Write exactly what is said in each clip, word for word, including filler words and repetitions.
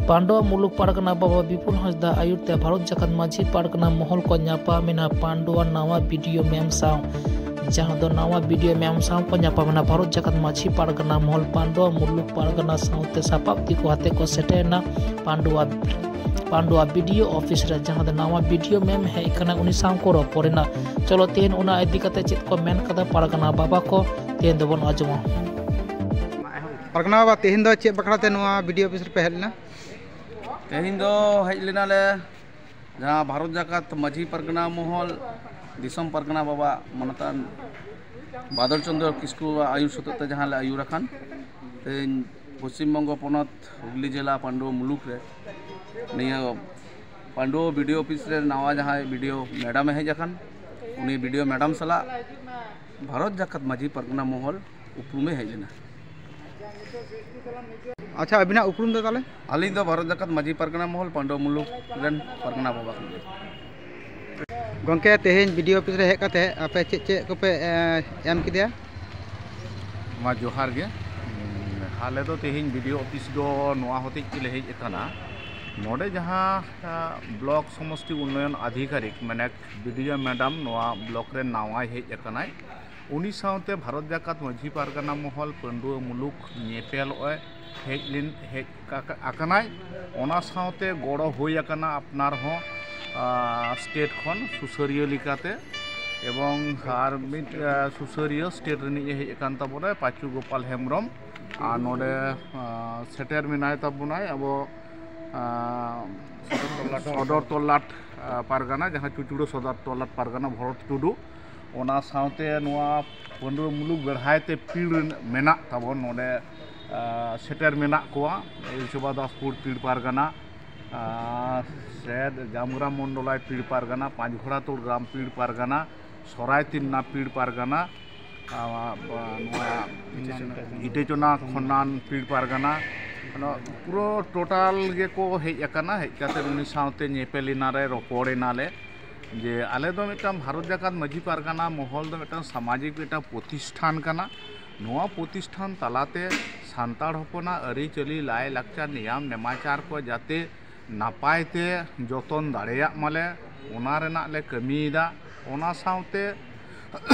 ᱯᱟᱱᱰᱩᱣᱟ ᱢᱩᱞᱩᱠ ᱯᱟᱨᱜᱟᱱᱟ ᱵᱟᱵᱟ ᱵᱤᱯᱩᱞ ᱦᱟᱸᱥᱫᱟ ᱟᱹᱭᱩᱨ ᱛᱮ ᱵᱷᱟᱨᱚᱛ ᱡᱟᱠᱟᱛ ᱢᱟᱹᱡᱷᱤ ᱯᱟᱨᱜᱟᱱᱟ ᱢᱚᱦᱚᱞ ᱠᱚ ᱧᱟᱯᱟᱢ ᱮᱱᱟ ᱯᱟᱱᱰᱩᱣᱟ ᱱᱟᱣᱟ ᱵᱤ ᱰᱤ ᱳ ᱢᱮᱢ ᱥᱟᱶ᱾ ᱡᱟᱦᱟᱸ ᱫᱚ ᱱᱟᱣᱟ ᱵᱤ ᱰᱤ ᱳ ᱢᱮᱢ ᱥᱟᱶ ᱠᱚ ᱧᱟᱯᱟᱢ ᱮᱱᱟ ᱵᱷᱟᱨᱚᱛ ᱡᱟᱠᱟᱛ ᱢᱟᱹᱡᱷᱤ ᱯᱟᱨᱜᱟᱱᱟ ᱢᱚᱦᱚᱞ ᱯᱟᱱᱰᱩᱣᱟ ᱢᱩᱞᱩᱠ ᱯᱟᱨᱜᱟᱱᱟ ᱥᱟᱶᱛᱮ ᱥᱟᱯᱟᱵ ᱛᱤ ᱠᱚ ᱟᱛᱮ ᱠᱚ ᱥᱮᱴᱮᱨ ᱮᱱᱟ Pandua, Pandua B D O office ᱨᱮ, ᱡᱟᱦᱟᱸ ᱫᱚ ᱱᱟᱣᱟ ᱵᱤ ᱰᱤ ᱳ ᱢᱮᱢ ᱦᱮᱡ ᱟᱠᱟᱱᱟ, ᱩᱱᱤ ᱥᱟᱶ ᱠᱚ ᱨᱚᱯᱚᱲ ᱮᱱᱟ᱾ ᱪᱚᱞᱚ ᱛᱮᱦᱮᱧ ᱚᱱᱟ ᱤᱫᱤ ᱠᱟᱛᱮ ᱪᱮᱫ ᱠᱚ ᱢᱮᱱ ᱠᱟᱫᱟ ᱯᱟᱨᱜᱟᱱᱟ ᱵᱟᱵᱟ ᱠᱚ, ᱛᱮᱦᱮᱧ ᱫᱚᱵᱚᱱ ᱟᱸᱡᱚᱢᱟ᱾ ᱯᱟᱨᱜᱟᱱᱟ ᱵᱟᱵᱟ, ᱛᱮᱦᱮᱧ ᱫᱚ ᱪᱮᱫ ᱵᱟᱠᱷᱨᱟ ᱛᱮ ᱱᱚᱣᱟ ᱵᱤ ᱰᱤ ᱳ ᱚᱯᱷᱤᱥ ᱨᱮᱯᱮ ᱦᱮᱡ ᱞᱮᱱᱟ? ᱛᱮᱦᱮᱧ ᱫᱚ ᱦᱮᱡ ᱞᱮᱱᱟᱞᱮ ᱡᱟᱦᱟᱸ ᱵᱷᱟᱨᱚᱛ ᱡᱟᱠᱟᱛ ᱢᱟᱹᱡᱷᱤ ᱯᱟᱨᱜᱟᱱᱟ ᱢᱚᱦᱚᱞ, ᱫᱤᱥᱚᱢ ᱯᱟᱨᱜᱟᱱᱟ ᱵᱟᱵᱟ ᱢᱟᱱᱚᱛᱟᱱ ᱵᱟᱫᱚᱞ ᱪᱚᱸᱫᱽᱨᱚ ᱠᱤᱥᱠᱩᱣᱟᱜ ᱟᱹᱭᱩᱨ ᱥᱚᱛᱮᱡ ᱛᱮ ᱡᱟᱦᱟᱸ ᱞᱮ ᱟᱹᱭᱩᱨ ᱟᱠᱟᱱ, ᱛᱮᱦᱮᱧ ᱯᱚᱥᱪᱤᱢ ᱵᱚᱝᱜᱚ ᱯᱚᱱᱚᱛ ᱦᱩᱜᱽᱞᱤ ᱡᱮᱞᱟ ᱯᱟᱱᱰᱩᱣᱟ ᱢᱩᱞᱩᱠ ᱨᱮ ᱱᱤᱭᱟᱹ Pandua B D O office ᱨᱮ ᱱᱟᱣᱟ ᱡᱟᱦᱟᱸᱭ ᱵᱤ ᱰᱤ ᱳ ᱢᱮᱰᱟᱢᱮ ᱦᱮᱡ ᱟᱠᱟᱱ, ᱩᱱᱤ ᱵᱤ ᱰᱤ ᱳ ᱢᱮᱰᱟᱢ ᱥᱟᱞᱟᱜ ᱵᱷᱟᱨᱚᱛ ᱡᱟᱠᱟᱛ ᱢᱟᱹᱡᱷᱤ ᱯᱟᱨᱜᱟᱱᱟ ᱢᱚᱦᱚᱞ ᱩᱯᱨᱩᱢᱮ ᱦᱮᱡ ᱞᱮᱱᱟ᱾ ᱟᱪᱪᱷᱟ, ᱟᱹᱵᱤᱱᱟᱜ ᱩᱯᱨᱩᱢ ᱫᱚ ᱛᱟᱦᱚᱞᱮ? ᱟᱹᱞᱤᱧ ᱫᱚ ᱵᱷᱟᱨᱚᱛ ᱡᱟᱠᱟᱛ ᱢᱟᱹᱡᱷᱤ ᱯᱟᱨᱜᱟᱱᱟ ᱢᱚᱦᱚᱞ ᱯᱟᱱᱰᱩᱣᱟ ᱢᱩᱞᱩᱠ ᱨᱮᱱ ᱯᱟᱨᱜᱟᱱᱟ ᱵᱟᱵᱟ ᱠᱟᱱᱟᱞᱤᱧ᱾ ᱜᱚᱢᱠᱮ, ᱛᱮᱦᱮᱧ ᱵᱤ ᱰᱤ ᱳ ᱚᱯᱷᱤᱥ ᱨᱮ ᱦᱮᱡ ᱠᱟᱛᱮ ᱟᱯᱮ ᱪᱮᱫ ᱪᱮᱫ ᱠᱚᱯᱮ, ᱮ, ᱮᱢ ᱠᱮᱫᱮᱭᱟ? ᱢᱟ ᱡᱚᱦᱟᱨ ᱜᱮ᱾ ᱩᱸ, ᱟᱞᱮ ᱫᱚ ᱛᱮᱦᱮᱧ ᱵᱤ ᱰᱤ ᱳ ᱚᱯᱷᱤᱥ ᱫᱚ ᱱᱚᱣᱟ ᱦᱚᱛᱮᱡ ᱛᱮᱞᱮ ᱦᱮᱡ ᱟᱠᱟᱱᱟ, ᱱᱚᱰᱮ ᱡᱟᱦᱟᱸ, ᱟ, ᱵᱞᱚᱠ ᱥᱚᱢᱚᱥᱴᱤ ᱩᱱᱱᱚᱭᱚᱱ ᱟᱫᱷᱤᱠᱟᱨᱤᱠ, ᱢᱟᱱᱮ ᱵᱤ ᱰᱤ ᱳ ᱢᱮᱰᱟᱢ ᱱᱚᱣᱟ ᱵᱞᱚᱠ ᱨᱮ ᱱᱟᱣᱟᱭ ᱦᱮᱡ ᱟᱠᱟᱱᱟᱭ, ᱩᱱᱤ ᱥᱟᱶᱛᱮ ᱵᱷᱟᱨᱚᱛ ᱡᱟᱠᱟᱛ ᱢᱟᱹᱡᱷᱤ ᱯᱟᱨᱜᱟᱱᱟ ᱢᱚᱦᱚᱞ ᱯᱟᱹᱱᱰᱩᱣᱟᱹ ᱢᱩᱞᱩᱠ ᱧᱮᱯᱮᱞᱚᱜ ᱮ ᱦᱮᱡ ᱞᱮᱱ, ᱦᱮᱡ ᱟᱠᱟ-, ᱟᱠᱟᱱᱟᱭ᱾ ᱚᱱᱟ ᱥᱟᱶᱛᱮ ᱜᱚᱲᱚ ᱦᱩᱭ ᱟᱠᱟᱱᱟ ᱟᱯᱱᱟᱨ ᱦᱚᱸ, ᱟ, ᱥᱴᱮᱴ ᱠᱷᱚᱱ ᱥᱩᱥᱟᱹᱨᱤᱭᱟᱹ ᱞᱮᱠᱟᱛᱮ, ᱮᱵᱚᱝ ᱟᱨ ᱢᱤᱫ, ᱟ, ᱥᱩᱥᱟᱹᱨᱤᱭᱟᱹ ᱥᱴᱮᱴ ᱨᱤᱱᱤᱡ ᱮ ᱦᱮᱡ ᱟᱠᱟᱱ ᱛᱟᱵᱚᱱᱟᱭ, ᱯᱟᱪᱩ ᱜᱳᱯᱟᱞ ᱦᱮᱢᱵᱨᱚᱢ᱾ ᱟᱨ ᱱᱚᱰᱮ, ᱟ, ᱥᱮᱴᱮᱨ ᱢᱮᱱᱟᱭ ᱛᱟᱵᱚᱱᱟᱭ ᱟᱵᱚ, ᱟ, ᱥᱚᱫᱚᱨ ᱛᱚᱞᱞᱟᱴ, ᱟ, ᱯᱟᱨᱜᱟᱱᱟ, ᱡᱟᱦᱟᱸ ᱪᱩᱪᱩᱲᱟᱹ ᱥᱚᱫᱚᱨ ᱛᱚᱞᱞᱟᱴ ᱯᱟᱨᱜᱟᱱᱟ ᱵᱷᱚᱨᱚᱛ ᱴᱩᱰᱩ᱾ ᱚᱱᱟ ᱥᱟᱶᱛᱮ ᱱᱚᱣᱟ ᱯᱟᱹᱱᱰᱩᱣᱟᱹ ᱢᱩᱞᱩᱠ ᱵᱮᱲᱦᱟᱭ ᱛᱮ ᱯᱤᱲ ᱢᱮᱱᱟᱜ ᱛᱟᱵᱚᱱ ᱱᱚᱰᱮ, ᱟ, ᱥᱮᱴᱮᱨ ᱢᱮᱱᱟᱜ ᱠᱚᱣᱟ᱾ ᱤᱞᱪᱚᱵᱟᱫᱟᱥᱯᱩᱨ ᱯᱤᱲ ᱯᱟᱨᱜᱟᱱᱟ, ᱟ, ᱥᱮᱫ ᱡᱟᱢᱜᱨᱟᱢ ᱢᱚᱱᱰᱚᱞᱟᱭ ᱯᱤᱲ ᱯᱟᱨᱜᱟᱱᱟ, ᱯᱟᱸᱪᱜᱷᱚᱲᱟ ᱛᱳᱲ ᱜᱨᱟᱢ ᱯᱤᱲ ᱯᱟᱨᱜᱟᱱᱟ, ᱥᱚᱨᱟᱭ ᱛᱤᱱᱱᱟ ᱯᱤᱲ ᱯᱟᱨᱜᱟᱱᱟ, ᱟ, ᱟ, ᱱᱚᱣᱟ ᱤᱴᱟᱹᱪᱚᱱᱟ ᱠᱷᱚᱱᱟᱱ ᱯᱤᱲ ᱯᱟᱨᱜᱟᱱᱟ, ᱱᱚᱣᱟ ᱯᱩᱨᱟᱹ ᱴᱳᱴᱟᱞ ᱜᱮᱠᱚ ᱦᱮᱡ ᱟᱠᱟᱱᱟ᱾ ᱦᱮᱡ ᱠᱟᱛᱮ ᱩᱱᱤ ᱥᱟᱶᱛᱮ ᱧᱮᱯᱮᱞ ᱮᱱᱟᱞᱮ, ᱨᱚᱯᱚᱲ ᱮᱱᱟᱞᱮ᱾ ᱡᱮ ᱟᱞᱮ ᱫᱚ ᱢᱤᱫᱴᱟᱝ ᱵᱷᱟᱨᱚᱛ ᱡᱟᱠᱟᱛ ᱢᱟᱹᱡᱷᱤ ᱯᱟᱨᱜᱟᱱᱟ ᱢᱚᱦᱚᱞ ᱫᱚ ᱢᱤᱫᱴᱟᱝ ᱥᱟᱢᱟᱡᱤᱠ ᱢᱤᱫᱴᱟᱝ ᱯᱨᱚᱛᱤᱥᱴᱷᱟᱱ ᱠᱟᱱᱟ᱾ ᱱᱚᱣᱟ ᱯᱨᱚᱛᱤᱥᱴᱷᱟᱱ ᱛᱟᱞᱟᱛᱮ ᱥᱟᱱᱛᱟᱲ ᱦᱚᱯᱚᱱᱟᱜ ᱟᱹᱨᱤᱪᱟᱹᱞᱤ, ᱞᱟᱭᱼᱞᱟᱠᱪᱟᱨ, ᱱᱮᱭᱟᱢ ᱱᱮᱢᱟᱪᱟᱨ ᱠᱚ ᱡᱟᱛᱮ ᱱᱟᱯᱟᱭ ᱛᱮ ᱡᱚᱛᱚᱱ ᱫᱟᱲᱮᱭᱟᱜ ᱢᱟᱞᱮ, ᱚᱱᱟ ᱨᱮᱱᱟᱜ ᱞᱮ ᱠᱟᱹᱢᱤᱭᱮᱫᱟ᱾ ᱚᱱᱟ ᱥᱟᱶᱛᱮ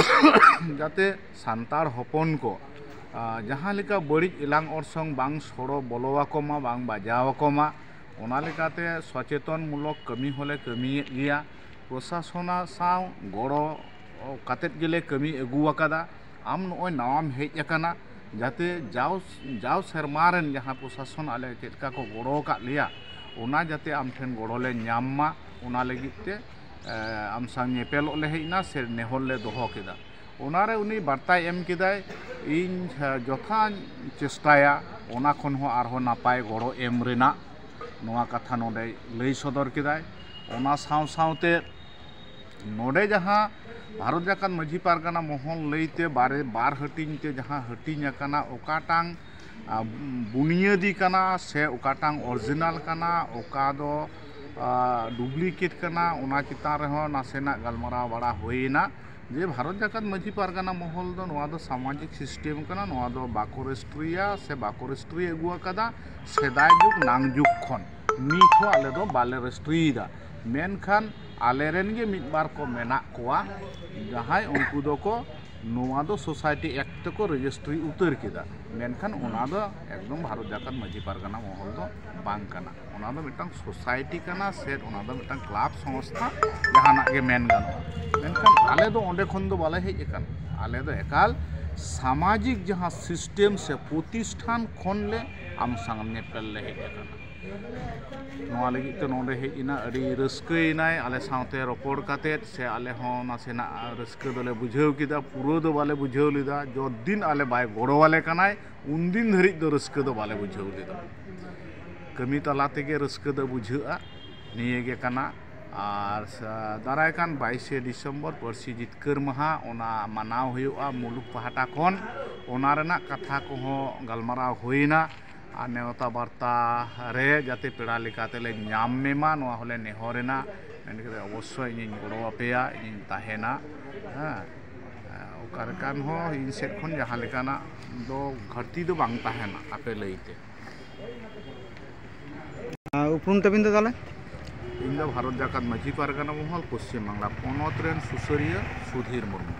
ᱡᱟᱛᱮ ᱥᱟᱱᱛᱟᱲ ᱦᱚᱯᱚᱱ ᱠᱚ, ᱟ, ᱡᱟᱦᱟᱸ ᱞᱮᱠᱟ ᱵᱟᱹᱲᱤᱡ ᱮᱞᱟᱝ ᱚᱨᱥᱚᱝ ᱵᱟᱝ ᱥᱚᱲᱚ ᱵᱚᱞᱚ ᱟᱠᱚ ᱢᱟ, ᱵᱟᱝ ᱵᱟᱡᱟᱣ ᱟᱠᱚ ᱢᱟ, ᱚᱱᱟ ᱞᱮᱠᱟᱛᱮ ᱥᱚᱪᱮᱛᱚᱱ ᱢᱩᱞᱚᱠ ᱠᱟᱹᱢᱤ ᱦᱚᱸᱞᱮ ᱠᱟᱹᱢᱤᱭᱮᱫ ᱜᱮᱭᱟ᱾ ᱯᱨᱚᱥᱟᱥᱚᱱ ᱥᱟᱶ ᱜᱚᱲᱚ ᱠᱟᱛᱮᱫ ᱜᱮᱞᱮ ᱠᱟᱹᱢᱤ ᱟᱹᱜᱩ ᱟᱠᱟᱫᱟ᱾ ᱟᱢ ᱱᱚᱜᱼᱚᱭ ᱱᱟᱣᱟᱢ ᱦᱮᱡ ᱟᱠᱟᱱᱟ, ᱡᱟᱛᱮ ᱡᱟᱣ, ᱡᱟᱣ ᱥᱮᱨᱢᱟ ᱨᱮᱱ ᱡᱟᱦᱟᱸ ᱯᱨᱚᱥᱟᱥᱚᱱ ᱟᱞᱮ ᱪᱮᱫ ᱞᱮᱠᱟ ᱠᱚ ᱜᱚᱲᱚ ᱟᱠᱟᱫ ᱞᱮᱭᱟ, ᱚᱱᱟ ᱡᱟᱛᱮ ᱟᱢ ᱴᱷᱮᱱ ᱜᱚᱲᱚ ᱞᱮ ᱧᱟᱢ ᱢᱟ, ᱚᱱᱟ ᱞᱟᱹᱜᱤᱫ ᱛᱮ, ᱮ, ᱟᱢ ᱥᱟᱶ ᱧᱮᱯᱮᱞᱚᱜ ᱞᱮ ᱦᱮᱡ ᱮᱱᱟ ᱥᱮ ᱱᱮᱦᱚᱨ ᱞᱮ ᱫᱚᱦᱚ ᱠᱮᱫᱟ᱾ ᱚᱱᱟᱨᱮ ᱩᱱᱤ ᱵᱟᱨᱛᱟᱭ ᱮᱢ ᱠᱮᱫᱟᱭ, ᱤᱧ, ᱮ, ᱡᱚᱛᱷᱟᱧ ᱪᱮᱥᱴᱟᱭᱟ ᱚᱱᱟ ᱠᱷᱚᱱ ᱦᱚᱸ ᱟᱨᱦᱚᱸ ᱱᱟᱯᱟᱭ ᱜᱚᱲᱚ ᱮᱢ ᱨᱮᱱᱟᱜ, ᱱᱚᱣᱟ ᱠᱟᱛᱷᱟ ᱱᱚᱰᱮ ᱞᱟᱹᱭ ᱥᱚᱫᱚᱨ ᱠᱮᱫᱟᱭ᱾ ᱚᱱᱟ ᱥᱟᱶ ᱥᱟᱶᱛᱮ ᱱᱚᱰᱮ ᱡᱟᱦᱟᱸ ᱵᱷᱟᱨᱚᱛ ᱡᱟᱠᱟᱛ ᱢᱟᱹᱡᱷᱤ ᱯᱟᱨᱜᱟᱱᱟ ᱢᱚᱦᱚᱞ ᱞᱟᱹᱭᱛᱮ ᱵᱟᱨᱮ, ᱵᱟᱨ ᱦᱟᱹᱴᱤᱧ ᱛᱮ ᱡᱟᱦᱟᱸ ᱦᱟᱹᱴᱤᱧ ᱟᱠᱟᱱᱟ, ᱚᱠᱟᱴᱟᱝ, ᱟ, ᱵᱩᱱᱤᱭᱟᱹᱫᱤ ᱠᱟᱱᱟ ᱥᱮ ᱚᱠᱟᱴᱟᱝ original ᱠᱟᱱᱟ, ᱚᱠᱟ ᱫᱚ, ᱟ, duplicate ᱠᱟᱱᱟ, ᱚᱱᱟ ᱪᱮᱛᱟᱱ ᱨᱮᱦᱚᱸ ᱱᱟᱥᱮᱱᱟᱜ ᱜᱟᱞᱢᱟᱨᱟᱣ ᱵᱟᱲᱟ ᱦᱩᱭᱮᱱᱟ᱾ ᱡᱮ ᱵᱷᱟᱨᱚᱛ ᱡᱟᱠᱟᱛ ᱢᱟᱹᱡᱷᱤ ᱯᱟᱨᱜᱟᱱᱟ ᱢᱚᱦᱚᱞ ᱫᱚ ᱱᱚᱣᱟ ᱫᱚ ᱥᱟᱢᱟᱡᱤᱠ system ᱠᱟᱱᱟ, ᱱᱚᱣᱟ ᱫᱚ ᱵᱟᱠᱚ ᱨᱮᱥᱴᱨᱤᱭᱟ ᱥᱮ ᱵᱟᱠᱚ ᱨᱮᱥᱴᱨᱤ ᱟᱹᱜᱩ ᱟᱠᱟᱫᱟ ᱥᱮᱫᱟᱭ ᱡᱩᱜᱽ ᱱᱟᱝ ᱡᱩᱜᱽ ᱠᱷᱚᱱ᱾ ᱱᱤᱛ ᱦᱚᱸ ᱟᱞᱮ ᱫᱚ ᱵᱟᱞᱮ ᱨᱮᱥᱴᱨᱤᱭᱮᱫᱟ, ᱢᱮᱱᱠᱷᱟᱱ ᱟᱞᱮ ᱨᱮᱱ ᱜᱮ ᱢᱤᱫ ᱵᱟᱨ ᱠᱚ ᱢᱮᱱᱟᱜ ᱠᱚᱣᱟ, ᱡᱟᱦᱟᱸᱭ ᱩᱱᱠᱩ ᱫᱚᱠᱚ ᱱᱚᱣᱟ ᱫᱚ Society Act ᱛᱮᱠᱚ ᱨᱮᱡᱤᱥᱴᱨᱤ ᱩᱛᱟᱹᱨ ᱠᱮᱫᱟ, ᱢᱮᱱᱠᱷᱟᱱ ᱚᱱᱟ ᱫᱚ ᱮᱠᱫᱚᱢ ᱵᱷᱟᱨᱚᱛ ᱡᱟᱠᱟᱛ ᱢᱟᱹᱡᱷᱤ ᱯᱟᱨᱜᱟᱱᱟ ᱢᱚᱦᱚᱞ ᱫᱚ ᱵᱟᱝ ᱠᱟᱱᱟ᱾ ᱚᱱᱟ ᱫᱚ ᱢᱤᱫᱴᱟᱝ ᱥᱳᱥᱟᱭᱴᱤ ᱠᱟᱱᱟ ᱥᱮ ᱚᱱᱟ ᱫᱚ ᱢᱤᱫᱴᱟᱝ ᱠᱞᱟᱵᱽ ᱥᱚᱝᱥᱛᱷᱟ, ᱡᱟᱦᱟᱱᱟᱜ ᱜᱮ ᱢᱮᱱ ᱜᱟᱱᱚᱜᱼᱟ᱾ ᱢᱮᱱᱠᱷᱟᱱ ᱟᱞᱮ ᱫᱚ ᱚᱸᱰᱮ ᱠᱷᱚᱱ ᱫᱚ ᱵᱟᱞᱮ ᱦᱮᱡ ᱟᱠᱟᱱᱟ, ᱟᱞᱮ ᱫᱚ ᱮᱠᱟᱞ ᱥᱟᱢᱟᱡᱤᱠ ᱡᱟᱦᱟᱸ system ᱥᱮ ᱯᱨᱚᱛᱤᱥᱴᱷᱟᱱ ᱠᱷᱚᱱ ᱞᱮ ᱟᱢ ᱥᱟᱶ ᱧᱮᱯᱮᱞ ᱞᱮ ᱦᱮᱡ ᱟᱠᱟᱱᱟ᱾ ᱱᱚᱣᱟ ᱞᱟᱹᱜᱤᱫ ᱛᱮ ᱱᱚᱰᱮ ᱦᱮᱡ ᱮᱱᱟ, ᱟᱹᱰᱤ ᱨᱟᱹᱥᱠᱟᱹᱭᱮᱱᱟᱭ ᱟᱞᱮ ᱥᱟᱶᱛᱮ ᱨᱚᱯᱚᱲ ᱠᱟᱛᱮᱫ, ᱥᱮ ᱟᱞᱮ ᱦᱚᱸ ᱱᱟᱥᱮᱱᱟᱜ ᱨᱟᱹᱥᱠᱟᱹ ᱫᱚᱞᱮ ᱵᱩᱡᱷᱟᱹᱣ ᱠᱮᱫᱟ᱾ ᱯᱩᱨᱟᱹ ᱫᱚ ᱵᱟᱞᱮ ᱵᱩᱡᱷᱟᱹᱣ ᱞᱮᱫᱟ, ᱡᱚᱛ ᱫᱤᱱ ᱟᱞᱮ ᱵᱟᱭ ᱜᱚᱲᱚ ᱟᱞᱮ ᱠᱟᱱᱟᱭ, ᱩᱱᱫᱤᱱ ᱫᱷᱟᱹᱨᱤᱡ ᱫᱚ ᱨᱟᱹᱥᱠᱟᱹ ᱫᱚ ᱵᱟᱞᱮ ᱵᱩᱡᱷᱟᱹᱣ ᱞᱮᱫᱟ᱾ ᱠᱟᱹᱢᱤ ᱛᱟᱞᱟ ᱛᱮᱜᱮ ᱨᱟᱹᱥᱠᱟᱹ ᱫᱚ ᱵᱩᱡᱷᱟᱹᱜᱼᱟ, ᱱᱤᱭᱟᱹ ᱜᱮ ᱠᱟᱱᱟ᱾ ᱟᱨ ᱥᱟ-, ᱫᱟᱨᱟᱭ ᱠᱟᱱ ᱵᱟᱭᱤᱥᱮ ᱰᱤᱥᱮᱢᱵᱚᱨ ᱯᱟᱹᱨᱥᱤ ᱡᱤᱛᱠᱟᱹᱨ ᱢᱟᱦᱟ, ᱚᱱᱟ ᱢᱟᱱᱟᱣ ᱦᱩᱭᱩᱜᱼᱟ ᱢᱩᱞᱩᱠ ᱯᱟᱦᱴᱟ ᱠᱷᱚᱱ, ᱚᱱᱟ ᱨᱮᱱᱟᱜ ᱠᱟᱛᱷᱟ ᱠᱚᱦᱚᱸ ᱜᱟᱞᱢᱟᱨᱟᱣ ᱦᱩᱭᱮᱱᱟ᱾ ᱟᱨ ᱱᱮᱣᱛᱟ ᱵᱟᱨᱛᱟ ᱨᱮ ᱡᱟᱛᱮ ᱯᱮᱲᱟ ᱞᱮᱠᱟ ᱛᱮᱞᱮ ᱧᱟᱢ ᱢᱮ ᱢᱟ, ᱱᱚᱣᱟ ᱦᱚᱸᱞᱮ ᱱᱮᱦᱚᱨᱮᱱᱟ᱾ ᱢᱮᱱ ᱠᱟᱛᱮ ᱚᱵᱚᱥᱥᱳᱭ ᱤᱧᱤᱧ ᱜᱚᱲᱚ ᱟᱯᱮᱭᱟ, ᱤᱧᱤᱧ ᱛᱟᱦᱮᱱᱟ᱾ ᱦᱮᱸ, ᱠᱟᱨᱠᱟᱱ ᱦᱚᱸ ᱤᱧ ᱥᱮᱫ ᱠᱷᱚᱱ ᱡᱟᱦᱟᱸ ᱞᱮᱠᱟᱱᱟᱜ ᱫᱚ ᱜᱷᱟᱹᱴᱛᱤ ᱫᱚ ᱵᱟᱝ ᱛᱟᱦᱮᱱᱟ ᱟᱯᱮ ᱞᱟᱹᱭᱛᱮ᱾ ᱟᱨ ᱩᱯᱨᱩᱢ ᱛᱟᱹᱵᱤᱱ ᱫᱚ ᱛᱟᱦᱚᱞᱮ? ᱤᱧ ᱫᱚ ᱵᱷᱟᱨᱚᱛ ᱡᱟᱠᱟᱛ ᱢᱟᱹᱡᱷᱤ ᱯᱟᱨᱜᱟᱱᱟ ᱢᱚᱦᱚᱞ, ᱯᱚᱥᱪᱤᱢ ᱵᱟᱝᱞᱟ ᱯᱚᱱᱚᱛ ᱨᱮᱱ ᱥᱩᱥᱟᱹᱨᱤᱭᱟᱹ ᱥᱩᱫᱷᱤᱨ ᱢᱩᱨᱢᱩ᱾